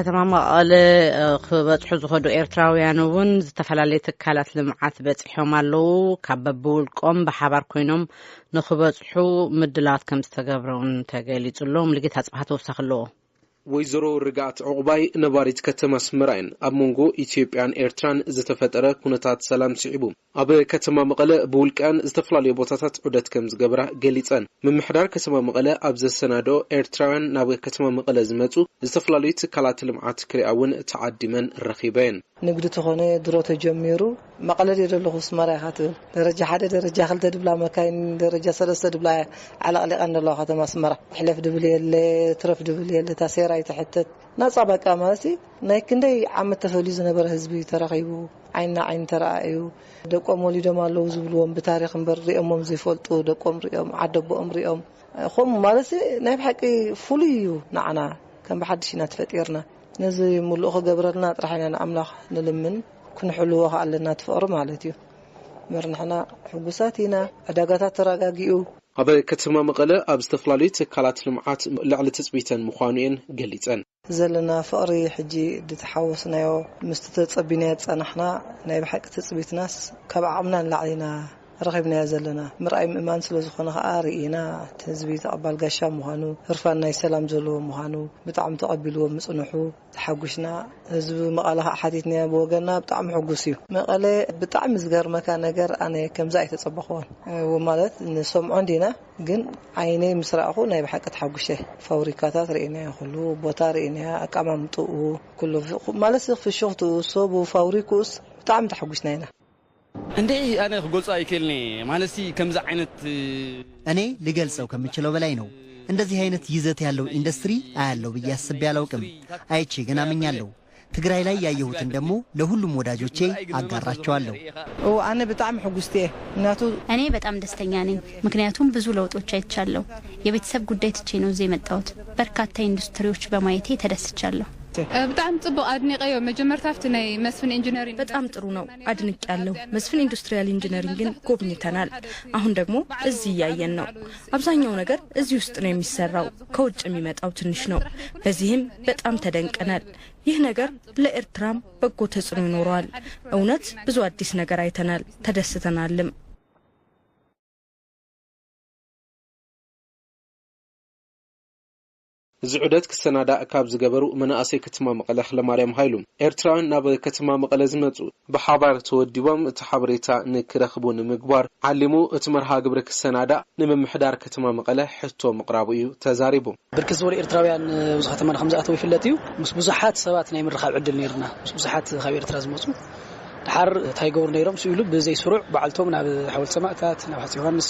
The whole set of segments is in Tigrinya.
ከተማ መቐለ፣ እ፣ ክበጽሑ ዝኸዱ ኤርትራውያን እውን ዝተፈላለዩ ትካላት ልምዓት በጺሖም ኣለዉ። ካብ በብውልቆም ብሓባር ኮይኖም ንኽበጽሑ ምድላዋት ከም ዝተገብረ እውን ተገሊጹ ኣሎ። ሙሉጌታ ኣጽብሃ ተወሳኺ ኣለዎ። ወይዘሮ ርግኣት ዕቑባይ ነባሪት ከተማ ኣስመራ እየን። ኣብ መንጎ ኢትዮጵያን ኤርትራን ዝተፈጠረ ኩነታት ሰላም ስዒቡ፣ ኣብ ከተማ መቐለ ብውልቀን ዝተፈላለዩ ቦታታት ዑደት ከም ዝገብራ ገሊጸን። ምምሕዳር ከተማ መቐለ ኣብ ዘሰናድኦ ኤርትራውያን ናብ ከተማ መቐለ ዝመጹ ዝተፈላለዩ ትካላት ልምዓት ክሪኣ እውን ተዓዲመን ረኺበን። ንግዲ ተኾነ ድሮ ተጀሚሩ፣ መቐለ ድየ ዘለኹ ኣስመራ ኢኻ ትብል። ደረጃ ሓደ፣ ደረጃ ክልተ ድብላ መካይን፣ ደረጃ ሰለስተ ድብላ ዓለቕሊቐን ዘለዋ ከተማ ኣስመራ። ሕለፍ ድብል የለ፣ ትረፍ ድብል የለ፣ ታሴራ ይትሕተት። ናጻ በቃ ማለት ናይ ክንደይ ዓመት ተፈልዩ ዝነበረ ህዝቢ ተረኺቡ፣ ዓይንና ዓይኒ ተረኣዩ። ደቆም ወሊዶም ኣለዉ ዝብልዎም ብታሪኽ እምበር ሪኦሞም ዘይፈልጡ፣ ደቆም ሪኦም፣ ዓደቦኦም ሪኦም። ከምኡ ማለት ናይ ብሓቂ ፍሉይ እዩ ንዓና። ከም ብሓድሽ ኢና ተፈጢርና። ነዚ ምሉእ ክገብረልና ጥራሕ ኢና ንኣምላኽ ንልምን፣ ክንሕልዎ ከኣ ኣለና እቲ ፍቕሪ ማለት እዩ። እምበር ንሕና ሕጉሳት ኢና። ዕዳጋታት ተረጋጊኡ። ኣብ ከተማ መቐለ ኣብ ዝተፈላለዩ ትካላት ልምዓት ልዕሊ ትጽቢተን ምዃኑ እየን ገሊጸን። ዘለና ፍቕሪ ሕጂ ድተሓወስናዮ ምስቲ ተጸቢናዮ ዝጸናሕና ናይ ብሓቂ ትጽቢትናስ ካብ ዓቕምና ንላዕሊ ኢና ረኺብናዮ ዘለና። ምርኣይ ምእማን ስለ ዝኾነ ከኣ ርኢና፣ እቲ ህዝቢ ተቐባል ጋሻ ምዃኑ፣ ህርፋን ናይ ሰላም ዘለዎ ምዃኑ፣ ብጣዕሚ ተቐቢልዎ ምጽንሑ ተሓጒስና። ህዝቢ መቐለ ከኣ ሓቲትናዮ ብወገንና ብጣዕሚ ሕጉስ እዩ። መቐለ ብጣዕሚ ዝገርመካ ነገር ኣነ ከምዚ ኣይተጸበኽዎን። እ፣ ማለት ንሰምዖ እንዲና፣ ግን ዓይነይ ምስ ረኣኹ ናይ ብሓቂ ተሓጒሰ። ፋብሪካታት ርኢናዮ፣ ኩሉ ቦታ ርኢናዮ፣ ኣቀማምጥኡ፣ ኩሉ ፍ-፣ ማለት ፍሽኽትኡ፣ ሰቡ፣ ፋብሪክኡስ ብጣዕሚ ተሓጒስና ኢና። እንዴ ኣነ ክገልጾ ኣይክእልኒ። ማለትሲ ከምዚ ዓይነት፣ እ፣ እኔ ልገልጸው ከምችለው በላይ ነው። እንደዚህ አይነት ይዘት ያለው ኢንዱስትሪ አያለው ብዬ አስቤ አላውቅም። አይቼ ግን አምኛለሁ። ትግራይ ላይ ያየሁትን ደግሞ ለሁሉም ወዳጆቼ አጋራቸዋለሁ። ኦ፣ ኣነ ብጣዕሚ ሕጉስቲ እየ። ምክንያቱ እኔ በጣም ደስተኛ ነኝ፣ ምክንያቱም ብዙ ለውጦች አይቻለሁ። የቤተሰብ ጉዳይ ትቼ ነው እዚህ የመጣሁት። በርካታ ኢንዱስትሪዎች በማየቴ ተደስቻለሁ። እ፣ ብጣዕሚ ጽቡቕ፣ ኣድኒቐዮ። መጀመርታ ኣብቲ ናይ መስፍን ኢንጂነሪንግ በጣም ጥሩ ነው፣ አድንቄያለሁ። መስፍን ኢንዱስትሪያል ኢንጂነሪንግን ጎብኝተናል። አሁን ደግሞ እዚህ እያየን ነው። አብዛኛው ነገር እዚህ ውስጥ ነው የሚሰራው፣ ከውጭ የሚመጣው ትንሽ ነው። በዚህም በጣም ተደንቀናል። ይህ ነገር ለኤርትራም በጎ ተጽዕኖ ይኖረዋል። እውነት ብዙ አዲስ ነገር አይተናል፣ ተደስተናልም። እዚ ዑደት ክሰናዳእ ካብ ዝገበሩ መናእሰይ ከተማ መቐለ ኃይለማርያም ኃይሉ፣ ኤርትራውያን ናብ ከተማ መቐለ ዝመጹ ብሓባር ተወዲቦም እቲ ሓበሬታ ንክረኽቡ ንምግባር ዓሊሙ እቲ መርሃ ግብሪ ክሰናዳእ ንምምሕዳር ከተማ መቐለ ሕቶ ምቕራቡ እዩ ተዛሪቡ። ብርክት ዝበሉ ኤርትራውያን ኣብዚ ከተማና ከም ዝኣተዉ ይፍለጥ እዩ። ምስ ብዙሓት ሰባት ናይ ምርኻብ ዕድል ነይርና። ምስ ብዙሓት ካብ ኤርትራ ዝመጹ ድሓር እንታይ ይገብሩ ነይሮም? ስኢሉ ብዘይ ስሩዕ በዓልቶም ናብ ሓወልቲ ሰማእታት፣ ናብ ሃፀይ ዮሃንስ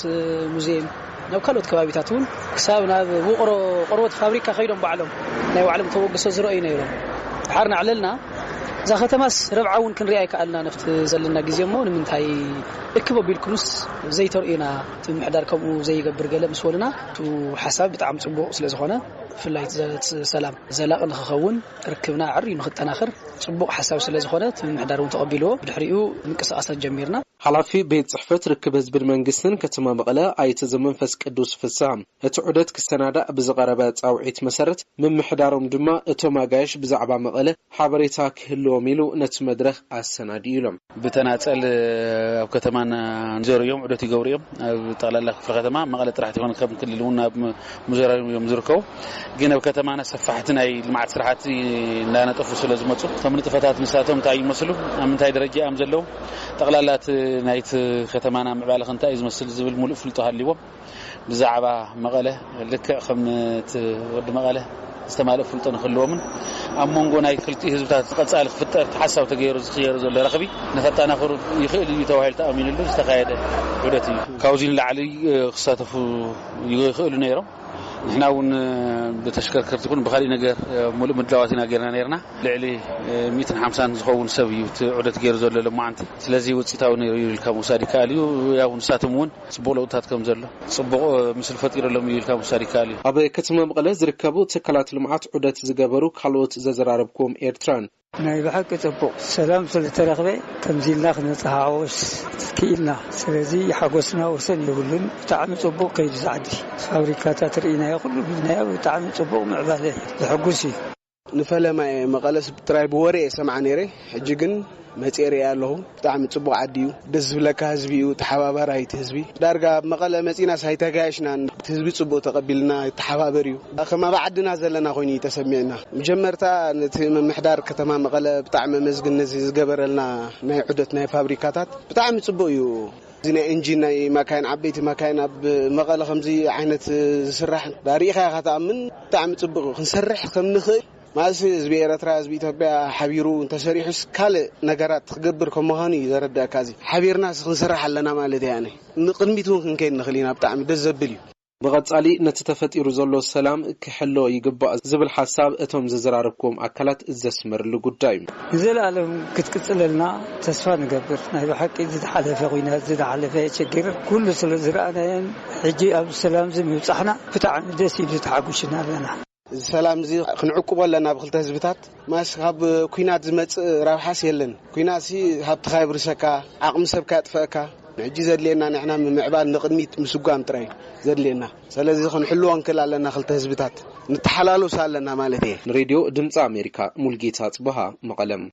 ሙዚየም፣ ናብ ካልኦት ከባቢታት እውን ክሳብ ናብ ውቕሮ ቆርበት ፋብሪካ ከይዶም ባዕሎም ናይ ባዕሎም ተበግሶ ዝረኣዩ ነይሮም። ድሓር ናዕለልና እዛ ከተማስ ረብዓ እውን ክንሪኣ ኣይከኣልና ነፍቲ ዘለና ግዜ እሞ ንምንታይ እክብ ኣቢልኩምስ ዘይተርእዩና እቲ ምምሕዳር ከምኡ ዘይገብር ገለ ምስ በሉና፣ እቲ ሓሳብ ብጣዕሚ ጽቡቕ ስለ ዝኾነ፣ ብፍላይ እቲ ዘ-፣ እቲ ሰላም ዘላቒ ንኽኸውን ርክብና ኣዕርዩ ንኽጠናኸር ጽቡቕ ሓሳብ ስለ ዝኾነ፣ እቲ ምምሕዳር እውን ተቐቢልዎ፣ ብድሕሪኡ ምንቅስቓሳት ጀሚርና። ሓላፊ ቤት ጽሕፈት ርክብ ህዝብን መንግስትን ከተማ መቐለ ኣይተ ዘመንፈስ ቅዱስ ፍስሃ፣ እቲ ዑደት ክሰናዳእ ብዝቐረበ ጻውዒት መሰረት፣ ምምሕዳሮም ድማ እቶም ኣጋይሽ ብዛዕባ መቐለ ሓበሬታ ክህልዎም ኢሉ ነቲ መድረኽ ኣሰናዲኡ ኢሎም። ብተናጸል ኣብ ከተማና ይዞሩ እዮም፣ ዑደት ይገብሩ እዮም። ኣብ ጠቕላላ ክፍለ ከተማ መቐለ ጥራሕ ትኾን ከም ክልል እውን ኣብ ምዞራር እዮም ዝርከቡ። ግን ኣብ ከተማና ሰፋሕቲ ናይ ልምዓት ስራሕቲ እንዳነጠፉ ስለ ዝመጹ፣ እቶም ንጥፈታት ንሳቶም እንታይ ይመስሉ፣ ኣብ ምንታይ ደረጃ እዮም ዘለዉ፣ ጠቕላላ እቲ ናይቲ ከተማና ምዕባለ ከ እንታይ እዩ ዝመስል ዝብል ሙሉእ ፍልጦ ሃልይዎም ብዛዕባ መቐለ ልክዕ ከም እቲ ወዲ መቐለ ዝተማልእ ፍልጦ ንክህልዎምን ኣብ መንጎ ናይ ክልቲኡ ህዝብታት ቀጻሊ ክፍጠር ሓሳብ ተገይሩ ዝኽየሩ ዘሎ ረኽቢ ንኸጠናኽሩ ይኽእል እዩ ተባሂሉ ተኣሚኑሉ ዝተኻየደ ዑደት እዩ። ካብዚ ንላዕሊ፣ እ፣ ክሳተፉ ይኽእሉ ነይሮም። ንሕና እውን፣ እ፣ ብተሽከርከርቲ ይኹን ብኻሊእ ነገር፣ እ፣ ሙሉእ ምድላዋት ኢና ጌርና ነይርና። ልዕሊ፣ እ፣ ሚእትን ሓምሳን ዝኸውን ሰብ እዩ እቲ ዑደት ገይሩ ዘሎ ሎማዓንቲ። ስለዚ ውፅኢታዊ ነይሩ እዩ ኢልካ ምውሳድ ይከኣል እዩ። ያው ንሳቶም እውን ጽቡቕ ለውጥታት ከም ዘሎ፣ ጽቡቕ፣ እ፣ ምስል ፈጢሩሎም እዩ ኢልካ ምውሳድ ይከኣል እዩ። ኣብ ከተማ መቐለ ዝርከቡ ትካላት ልምዓት ዑደት ዝገበሩ ካልኦት ዘዘራረብኩዎም ኤርትራን፣ ናይ ብሓቂ ጽቡቕ ሰላም ስለ ተረኽበ፣ ከምዚ ኢልና ክነተሓዋወስ ክኢልና። ስለዚ ሓጎስና ወሰን የብሉን። ብጣዕሚ ጽቡቕ ከይዱ ዝዓዲ። ፋብሪካታት ርኢናዮ፣ ኩሉ ብናዮ ብጣዕሚ ጽቡቕ ምዕባለ ዘሐጉስ እዩ። ንፈለማ እየ መቐለስ ጥራይ ብወሬ እየ ሰምዓ ነይረ። ሕጂ ግን መፅኤ ርእየ ኣለኹ። ብጣዕሚ ፅቡቕ ዓዲ እዩ። ደስ ዝብለካ ህዝቢ እዩ፣ ተሓባባራይ እቲ ህዝቢ። ዳርጋ ኣብ መቐለ መፂናስ ኣይተጋየሽናን። እቲ ህዝቢ ፅቡቕ ተቐቢልና ይተሓባበር እዩ። ከም ኣብ ዓድና ዘለና ኮይኑ እዩ ተሰሚዕና። መጀመርታ ነቲ ምምሕዳር ከተማ መቐለ ብጣዕሚ ኣመስግን ነዚ ዝገበረልና ናይ ዑደት ናይ ፋብሪካታት ብጣዕሚ ፅቡቕ እዩ። እዚ ናይ እንጂን ናይ ማካይን፣ ዓበይቲ ማካይን ኣብ መቐለ ከምዚ ዓይነት ዝስራሕ ዳሪእኻ ኢኻ ትኣምን። ብጣዕሚ ፅቡቕ እዩ። ክንሰርሕ ከም ንኽእል ማእሲ ህዝቢ ኤረትራ ህዝቢ ኢትዮጵያ ሓቢሩ እንተሰሪሑስ ካልእ ነገራት ክገብር ከም ምዃኑ እዩ ዘረዳእካ። እዚ ሓቢርናስ ክንሰርሕ ኣለና ማለት እያ። ንቅድሚት እውን ክንከይድ ንኽእል ኢና። ብጣዕሚ ደስ ዘብል እዩ። ብቐጻሊ ነቲ ተፈጢሩ ዘሎ ሰላም ክሕሎ ይግባእ ዝብል ሓሳብ እቶም ዘዘራረብክዎም ኣካላት ዘስመርሉ ጉዳይ እዩ። ንዘለኣለም ክትቅጽለልና ተስፋ ንገብር። ናይ ብሓቂ ዝሓለፈ ኩናት ዝሓለፈ ችግር ኩሉ ስለ ዝረኣናዮን ሕጂ ኣብ ሰላም ምብጻሕና ብጣዕሚ ደስ ኢሉ ተሓጉሽና ኣለና። እዚ ሰላም እዚ ክንዕቁቦ ኣለና ብክልተ ህዝብታት። ማስ ካብ ኩናት ዝመጽእ ረብሓስ የለን። ኩናትሲ ሃብትኻ የብርሰካ፣ ዓቕሚ ሰብካ የጥፈእካ። ሕጂ ዘድልየና ንሕና ምምዕባል ንቕድሚት ምስጓም ጥራይ ዘድልየና። ስለዚ ክንሕልዎ ንክእል ኣለና ክልተ ህዝብታት። ንተሓላሉስ ኣለና ማለት እየ። ንሬድዮ ድምፂ ኣሜሪካ ሙልጌታ ጽበሃ መቐለም።